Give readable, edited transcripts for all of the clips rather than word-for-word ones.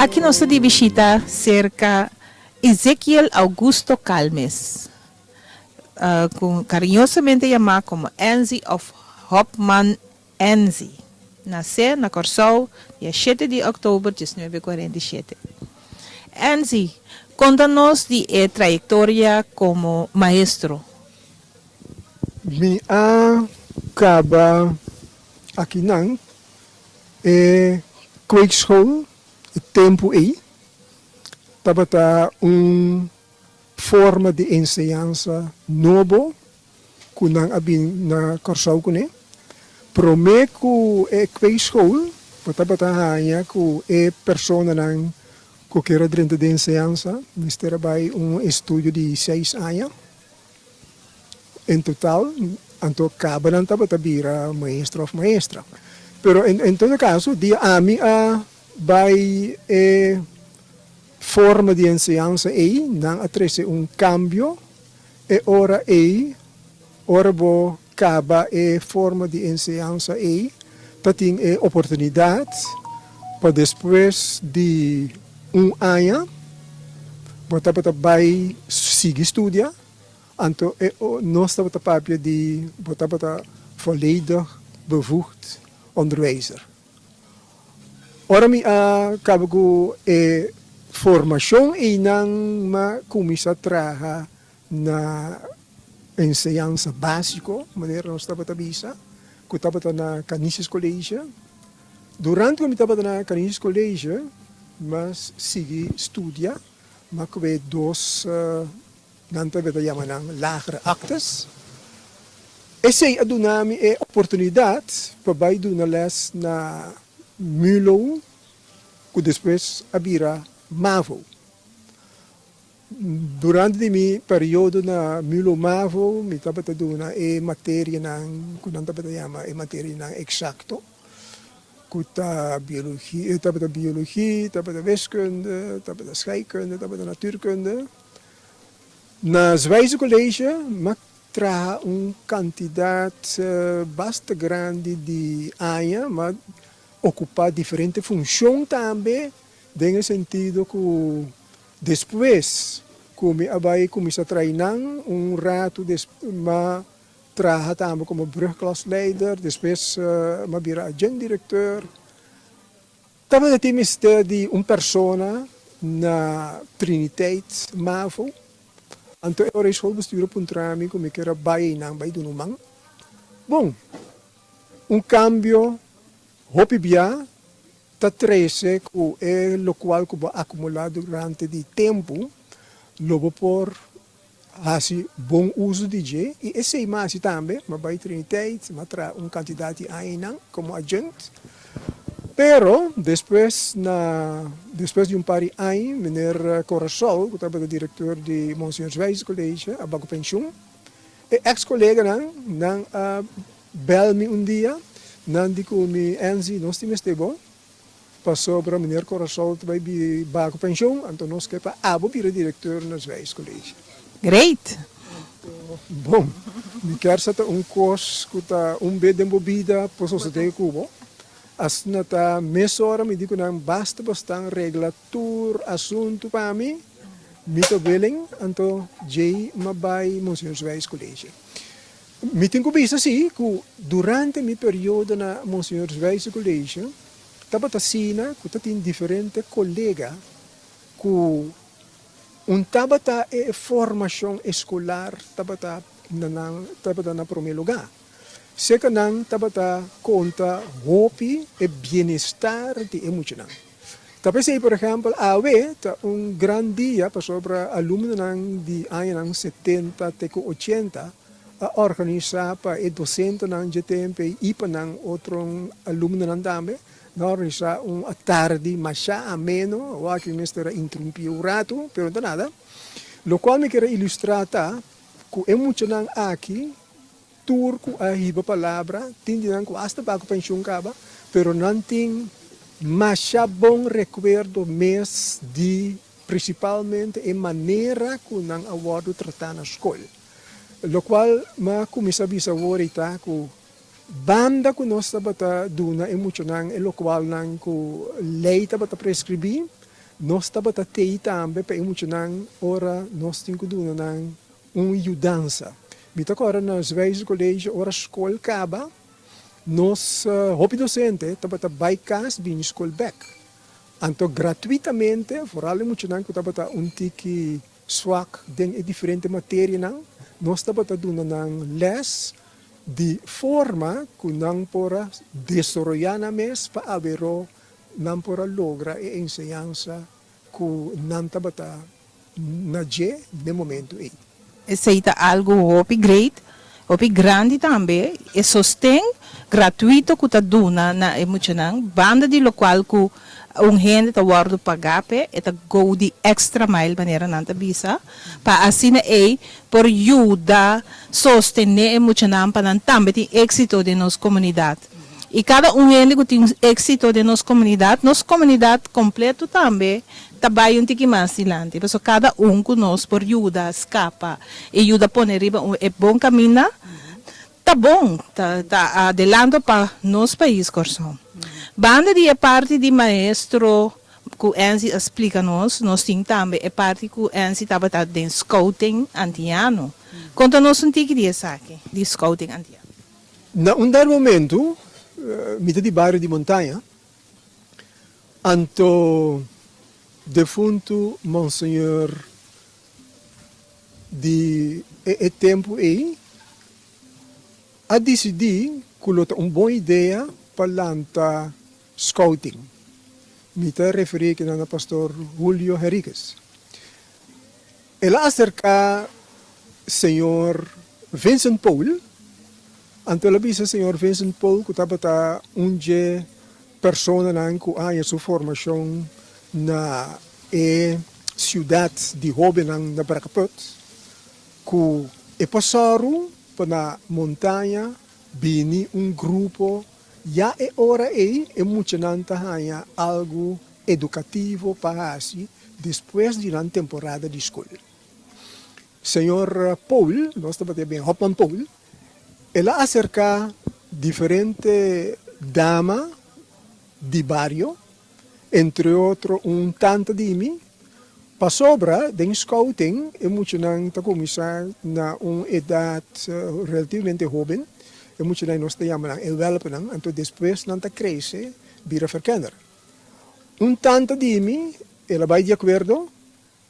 Aki nos ta di bishita serka Ezekiel Augusto Calmes, ku kariñosamente yamá komo Enzi òf Hopman Enzi. Nasé na Kòrsou dia shete di òktober 1947. Enzi, konta nos di e trayektoria komo maestro. Mi a kaba akinan e kweekschool e tempu ei tabata un forma di enseñansa nobo ku nan a bin na Kòrsou kuné. Promé ku e kweekschool bo tabata haña ku e personanan ku kier a drenta den enseñansa mester a bai un estudio di seis aña. En total, anto caba nan tabata bira maestro of maestra. Pero en todo caso, dia ami a bay e forma di enseñansa ey, nan a trece un cambio. E ora ey, ora bo caba e forma di enseñansa ey, ta tin e oportunidad pa despues di un aña bo tabata bay sigui studia. Anto e nos tabata papia di bo tabata volledig bevoegd onderwijzer. Ora mi a kaba ku e formashon einan m'a kuminsá traha na enseñansa básiko, manera nos tabata bisa, ku tabata na Canisius College. Durante ku mi tabata na Canisius College m'a sigui studia, m'a kue dos Nan tabata yama nan lagere actes. Esei a duna mi e oportunidad pa bai duna les na Mulo, cu despues a bira Mavo. Durante di mi periodo na Mulo Mavo mi tabata duna e materianan cu nan tabata yama e materianan exacto, cu ta biologia, tabata biologia, tabata wiskunde, tabata scheikunde, tabata natuurkunde. Na Zwijze College m'a traha un kantidat basta grandi di aña, m'a okupá diferente funshon tambe den e sentido ku despues ku mi a bai kuminsá trainan un ratu m'a traha tambe komo brugklasleider, despues m'a bira adjunct-direkteur. Tabata tin mester di un persona na Triniteit Mavo, anto e ora e schoolbestuur a puntra mi ku mi kier a bai einan bai duna un man. Bon, un kambio hopi bia ta trese ku e lokual ku bo a akumulá durante di tempu lo bo por Hasi bon uso di dje i esei m'a hasi tambe, m'a bai Triniteit, m'a traha un kantidat di añanan komo adjunct. Pero despues na despues di un par di aña meneer Corasol ku tabata direktor di Monseñor Zwijs College a bai ku penshun. E eks koleganan nan a bèl mi un dia, nan di ku mi, Enzi nos tin mester bo. Pasobra meneer Corasol ta bai baha ku penshon, anto nos ke pa abo bira direkteur na Zwijs College. Great! Anto, bon, mi kier sa ta un kos ku ta un be den bo bida por sosodé ku bo. Asina ta mesora mi di ku nan basta bosnan regla tur asuntu pa mi, mi ta willing, anto djei m'a bai Monseñor Zwijs College. Mi tin ku bisa si ku durante mi periodo na Monseñor Zwijs College tabata asina ku ta tin diferente kolega ku un tabata e formashon eskolar tabata na nan tabata na prome lugá. Seka nan tabata konta hopi e bienestar di e muchanan. Ta p'esei por ehèmpel awe ta un gran dia pasobra alumnonan di añanan setenta te ku ochenta a organisá pa e dosentenan dje tempu ei i pa nan otro alumnonan tambe. Nan a organisá un atardi masha ameno, awor aki mester a interumpí un ratu, pero no ta nada. Lokual mi kier a ilustrá ta ku e muchanan aki Tur ku a hiba palabra, tin di nan ku asta bai ku penshun kaba, pero nan tin masha bon rekuerdo mes di prinsipalmente e manera ku nan a wòrdu tratá na skol. Lokual m'a kuminsá bisa awor ei ta ku banda ku nos tabata duna e muchanan e lokualnan ku lei tabata preskribí. Nos tabata tei tambe pa e muchanan ora nos tin ku duna nan un yudansa. Mi ta kòrda na Zwijzer College ora skol kaba, nos hopi dosente tabata bai kas bini skol bèk. Anto gratuitamente, foral e muchanan ku tabata un tiki swak den e diferente materianan, nos tabata duna nan lès di forma ku nan por a desaroyá nan mes pa aweró nan por a logra e enseñansa ku nan tabata na dje n'e momentu ei. Esei ta algu hopi great, hopi grandi tambe, e sosten gratuito ku ta duna na e muchanan, banda di lokual ku un hende ta wòrdu pagá p'e, e ta go di extra mile manera nan ta bisa, pa asina ei por yuda sostené e muchanan pa nan tambe tin éksito den nos komunidat. I kada un hende ku tin éksito den nos komunidat, nos komunidat kompleto tambe ta bai un tiki mas dilanti. Pasobra kada un ku nos por yuda skapa i yuda pone riba un e bon kaminda, ta bon, ta ta adelanto pa nos pais Kòrsou. Banda di e parti di maestro ku Enzi a splika nos, nos tin tambe e parti ku Enzi tabata den scouting antiano. Konta nos un tiki di esaki, di scouting antiano. Na un dado momento mi ta di bario di Montaña, anto defuntu Monseñor di e tempu ei a disidí ku lo ta un bon idea pa lanta scouting. Mi ta referí akinan na Pastor Julio Henriquez. El a aserká señor Vincent Pool, anto el a bisa señor Vincent Pool ku tabata un dje personanan ku a haña su formashon na e siudat di hóbennan na Brakkeput, ku e por sòru pa na Montaña bini un grupo, ya e ora ei e muchanan ta haña algu edukativo pa hasi despues di nan temporada di skol. Señor Paul, nos tabata bien Hopman Paul, el a aserká diferente dama di bario, entre otro un tanta di mi, pasobra den scouting e muchanan ta kuminsá na un edat relativamente hóben, e muchanan nos ta yama nan e wèlpnan, anto despues nan ta krese bira verkenner. Un tanta di mi, el a bai di akuerdo,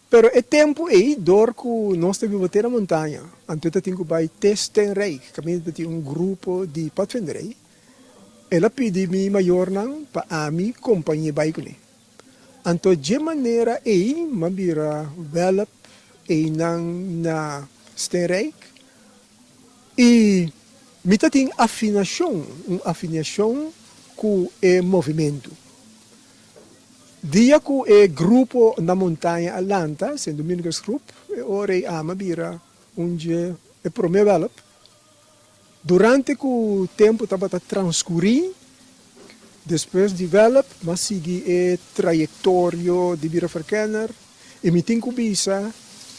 pero e tempu ei dor ku nos ta biba te na montaña, anto e ta tin ku bai te Steenrijk, kaminda ta tin un grupo di padvinderij, el a pidi mi mayornan pa ami kompañ'é bai kuné. Anto dje manera ei m'a bira wèlp einan na Steenrijk i mi ta tin afinashon, un afiniashon ku e movimentu. Dia ku e grupo na montaña a lanta, Sint Dominicus Groep, e ora ei ama bira un dje e promé wèlp. Durante ku tempu tabata transkurí, despues di wèlp m'a sigui e trayektorio di bira verkenner i mi tin ku bisa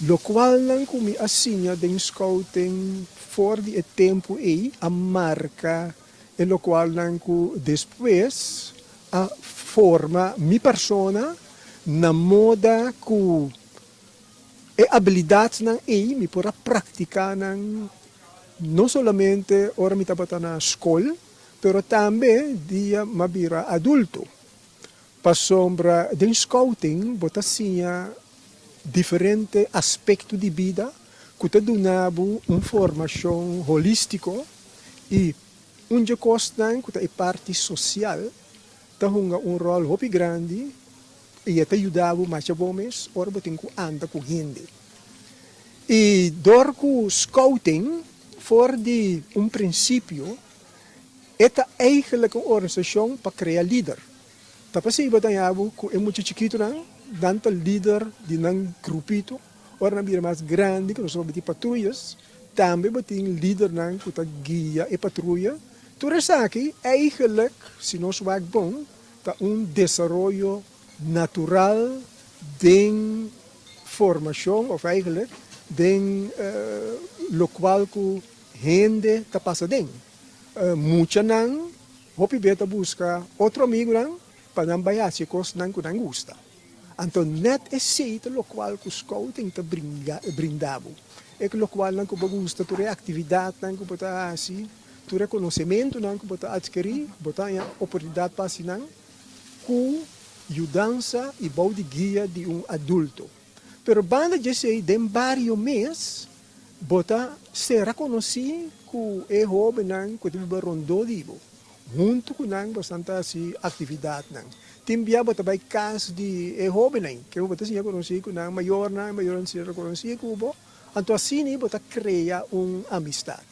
lokualnan ku mi a siña den scouting for di e tempu ei a marka e lokualnan ku despues a forma mi persona na moda ku e abilidatnan ei mi por a praktiká nan no solamente ora mi tabata na skol, pero tambe dia mi a bira adulto. Pasobra den scouting bo ta siña diferente aspecto di bida cu ta duna bo un formacion holistico y un dje cosnan cu ta e parti social ta hunga un rol hopi grandi y e ta yuda bo masha bo mes ora bo tin cu anda cu hende. Y dor cu scouting for di un principio E ta eigenlijk un organisashon pa krea lider. Ta p'esei bo ta haña bo ku e mucha chikitunan, nan ta lider di nan grupito. Ora nan bira mas grandi, ku nos ta papia di patruyas, tambe bo tin lidernan ku ta guia e patruya. Tur esaki eigenlijk, si nos wak bon, ta un desaroyo natural den formashon òf eigenlijk den lokual ku hende ta pasa den. Muchanan hopi be ta buska otro amigunan pa nan bai hasi e kosnan ku nan gusta. Anto nèt esei ta lokual ku scouting ta brinda bo. E lokualnan ku bo gusta, tur e aktividatnan ku bo ta hasi, tur e konosementunan ku bo ta atkerí, bo ta haña oportunidat pa hasi nan ku yudansa i bou di guia di un adulto. Pero banda di esei den bario mes bo ta sera konosí ku e hóbennan ku ta biba rondó di bo. Huntu ku nan bosan ta hasi aktividatnan. Tin bia bo ta bai kas di e hóbennan, ke bo ta siña konosí ku nan mayornan, e mayornan ta siña konosí ku bo. Anto asina bo ta krea un amistat.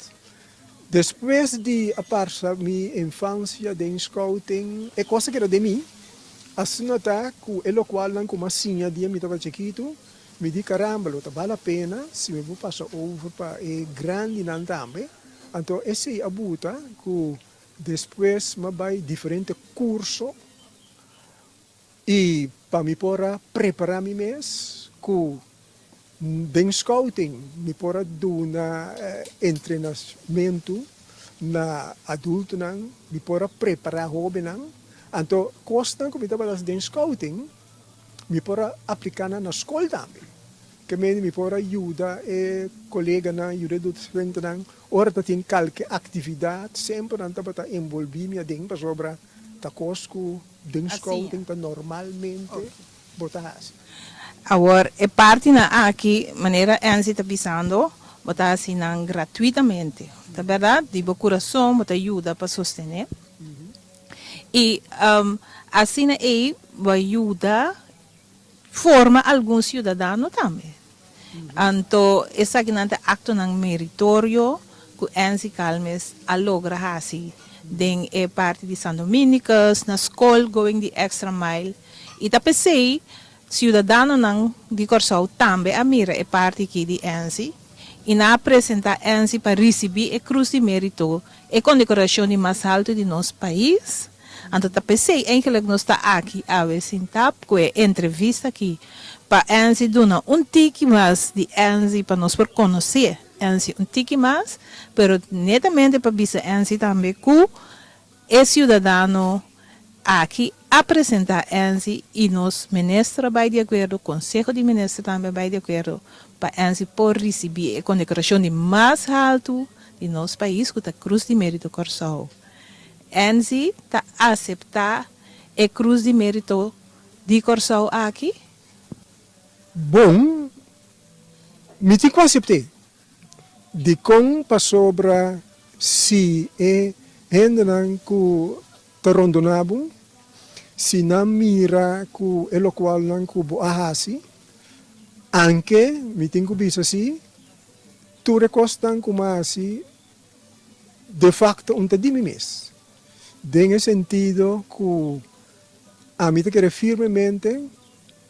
Despues di a pasa mi infansia den scouting, e kos a keda den mi. Asina ta ku e lokualnan ku mi a siña dia mi tabata chikitu, mi di karamba lo ta bal a pena si mi por pasa over pa e grandinan tambe. Anto esei a buta ku despues mi a bai diferente kurso i pa mi por a prepará mi mes ku den scouting mi por a duna entrenamentu na adultonan, mi por a prepará hóbennan. Anto kosnan ku mi tabata hasi den scouting mi por a apliká nan na skol tambe. Ke mende mi por a yuda e koleganan, yuda e dosentenan ora ta tin kalke aktividat, semper nan tabata enbolbí mi aden pasobra ta kos ku den scouting ta normalmente bo ta hasi. Awor e partinan aki, manera Ancy ta bisando, bo ta hasi nan gratuitamente, ta bèrdat? Di bo kurason bo ta yuda pa sostené. I asina ei bo a yuda Forma algun siudadano tambe. Anto esakinan ta aktonan meritorio ku Ancy Calmes a logra hasi den e parti di San Dominicus, na skol going the extra mile. I ta p'esei siudadanonan di Kòrsou tambe a mira e parti aki di Ancy i nan a presentá Ancy pa risibí e Krus di Mérito, e kondekorashon di mas haltu di nos pais. Anto ta p'esei eigenlijk nos ta aki awe sintá ku e entrevista aki pa Anzy duna un tiki mas di Anzy pa nos por konosé Anzy un tiki mas, pero netamente pa bisa Anzy tambe ku e siudadano aki a presentá Anzy i nos minister a bai di akuerdo, konseho di minister tambe a bai di akuerdo pa Anzy por risibí e kondekorashon di mas haltu di nos pais ku ta Krus di Mérito Kòrsou. Anzy ta aseptá e Krus di Mérito di Kòrsou aki? Bon, mi tin ku asept'é. Dikon? Pasobra si e hendenan ku ta rondoná bo, si nan mira ku e lokualnan ku bo a hasi, anke mi tin ku bisa si, tur e kosnan ku mi a hasi De facto un ta di mi mes, den e sentido cu ami ta kere firmemente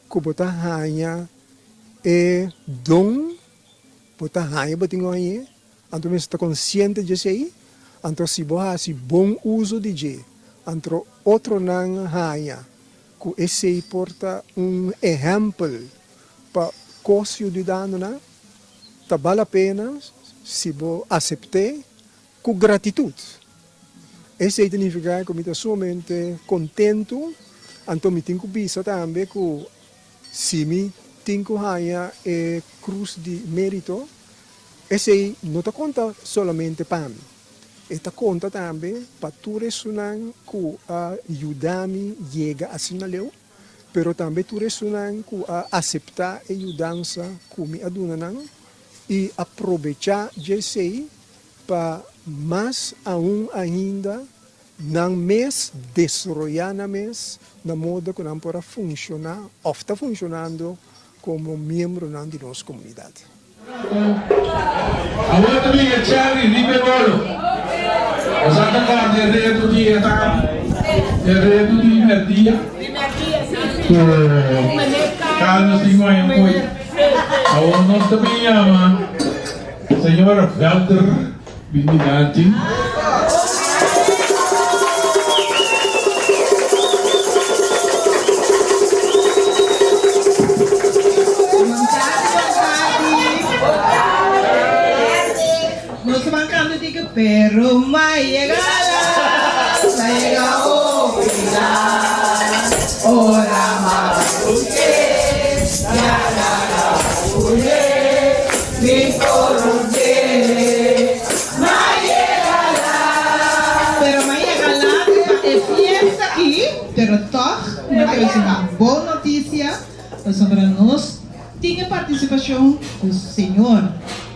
cu bo ta haña e don, bo ta haña bo tin oñe, anto mester ta consciente dje esey, anto si bo haci bon uso di dje, anto otronan haña cu esey por ta un ehempel pa cos ciudadanonan. Ta bal a pena si bo asept'é ku gratitut. Esei ta nifiká ku mi ta sumamente kontentu, anto mi tin ku bisa tambe ku si mi tin ku haña e krus di mérito, esei no ta konta solamente pa mi, e ta konta tambe pa tur esunnan ku a yuda mi yega asina leu. pero tambe tur esunnan ku a aseptá e yudansa ku mi a duna nan i a probechá djesei pa mas aun ainda nan mes desaroyá nan mes na moda ku nan por a funshoná òf ta funshonando komo miembronan di nos komunidat. Awor ta bin e cherry riba e bolo. Boso a ta corda e reto di e tardi, e reto di merdia cu Carlos tin guaña un koe. Awor nos ta bin yama señora Velder bin dilanti. Nos ta ban canta di que pero ma yega la la yega hopi la ora ma bai busque. Pero m'a yega laat pa e fiesta aki, pero tòg mi ta trese un bon notisia pasobra nos tin e partisipashon ku señor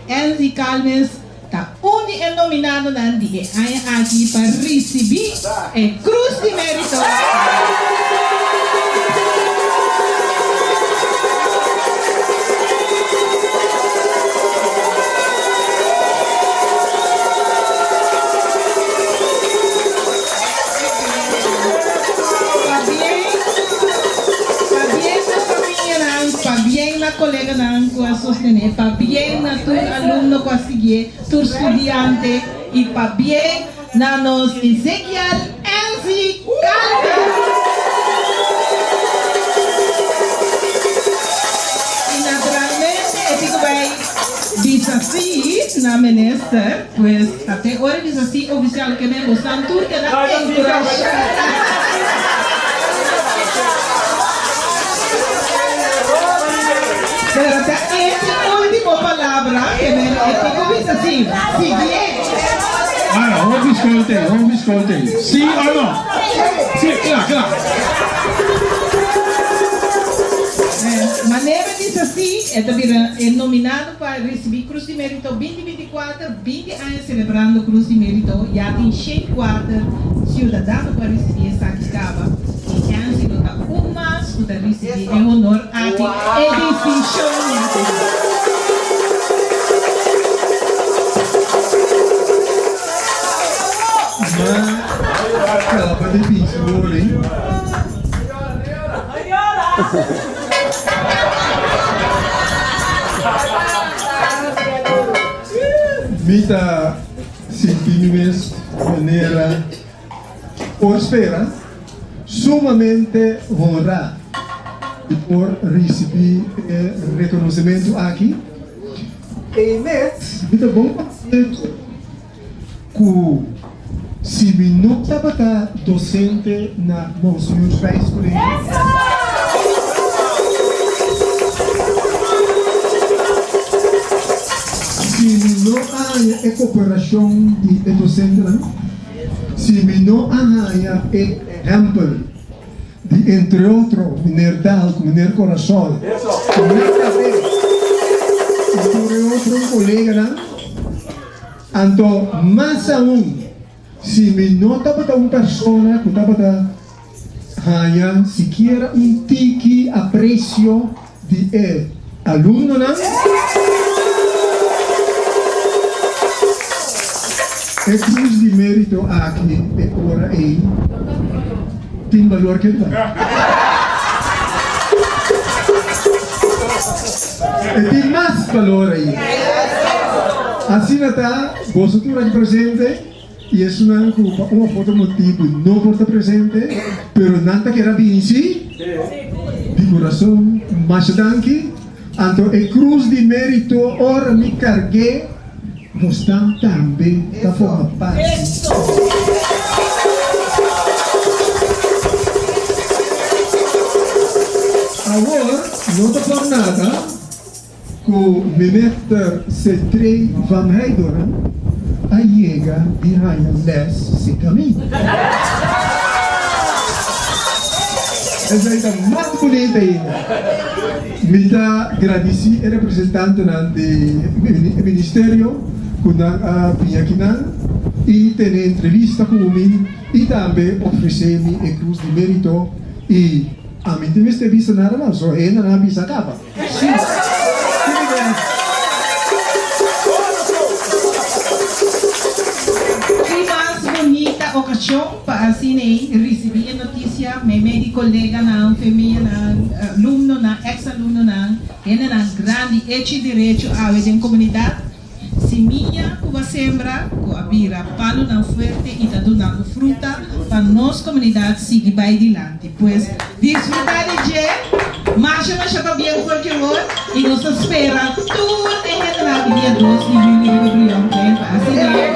Enzi Calmes ta un di e nominadonan di e aña aki pa risibí e Cruz di Mérito. Pabien na famianan, pabien na coleganan cu a sostene, pabien na tur alumno cu a siguié, tur studiante y pabien na nos Ezekiel Enzi Calmes. Y naturalmente e tin cu bay bisa sí na minister, pues ta te ora bisa sí oficial ke men bosan tur keda encurasha. Pero ta e tin ultimo palabra ke men e tin cu bisa sí. Siguié. Ahora, hopi scolte, hopi scolte. Sí o no? Sí, kla, kla. Manera bisa sí, e ta bira e nominado pa risibí Cruz di Merito 2024, 20 aña selebrando Cruz di Merito, ya tin 104 siudadano ku a risibí esaki kaba i Angie lo ta un mas ku ta risibí e honor aki, e distinshon ya ta. Ma kaba di bisa wor ei. Mi ta sinti mi mes manera por spera, sumamente honrá di por risibí e rekonosementu aki. E mes mi ta bon konsiente ku si mi no tabata dosente na Monseñor Schweitz Colegio, si mi no a haña e koperashon di e dosentenan, si mi no a haña e ehèmpel di entre otro Meneer Daal ku Meneer Corasol, Meneer Café i tur e otro koleganan, Anto mas aun, si mi no tabata un persona ku tabata haña sikiera un tiki apresio di e alumnonan, e krus di mérito aki e ora ei tin balor ke ta. E tin mas balor ainda. Asina ta, boso tur aki presente i esunnan ku pa un of otro motibu no por ta presente, pero nan ta keda bini si? Di kurason, masha danki. Anto e krus di mérito ora mi karg'é, bosnan tambe ta forma parti. Awor no ta por nada ku Minister Cetré van Heydoorn a yega di haña lès sin ami. Esei ta mas bunita ainda. Mi ta gradisí e representantenan di e ministerio ku nan a bini akinan i tene entrevista ku mi i tambe ofresé mi e Krus di Mérito i ami tin mester bisa nada mas, so hende nan a bisa kaba. Sí. Ki mas bunita okashon pa asina ei risibí e notisia meimei di koleganan, femianan, alumnonan, eks-alumnonan, hendenan grandi hecho i derecho awe den komunidat. Simia ku bo a sembra ku a bira palunan fuerte i ta dunando fruta pa nos komunidat sigui bai dilanti. Pues disfrutá di dje masha masha pabien for ki awor i nos ta spera tur e hendenan di dia 2 di juli riba Brionplein pa asina nan.